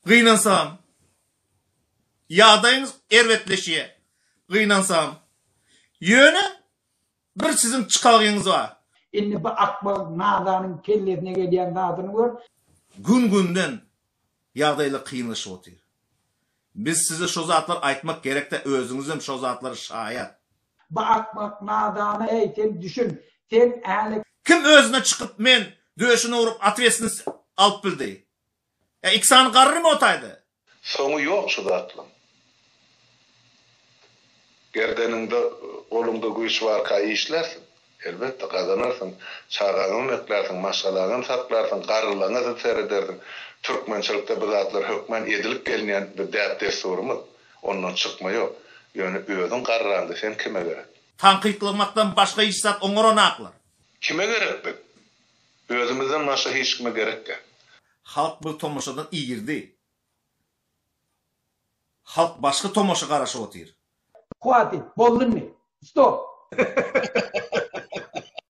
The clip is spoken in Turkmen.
Gynansam, ýagdaýyňyz erbetleşýär. Gynansam. Ýöne bir siziň çykalgyňyz bar. Indi bu akmak nadanyň kellesine gelýän zadyny gör. Gün-günden ýagdaýlar kynlaşyp otyr. Biz size şo zatlary aýtmak gerekdä özüňizem şo zatlara şaýat. Bu akmak nadana eý sen düşün sen äle. Kim özüne çykyp men döşüne urup otwetstwnost alyp bildi? Ýa iki sany garrymy o taýda? Soňy ýok şu zatlaň. Gerdeniňde, goluňda güýç barka işlärsiň. Elbetde, gazanarsyň. Çagaňam eklärsiň, maşgalaňam saklarsyň, garrylaňa-da seredersiň. Türkmençilikde bu zatlar hökman edilip gelinýän bir däp-dessurymyz. Ondan çykma ýok. Ýöne özüň garraňda sen kime gerek? Tankytlamakdan başga hiç zat oňaranaklar. Kime gerek biz? Özümizden başga hiç kime gerek däl. Halk bu tomaşadan irdi. Halk başga tomaşa garaşyp otyr. Hwatit, boldy indi. Stop.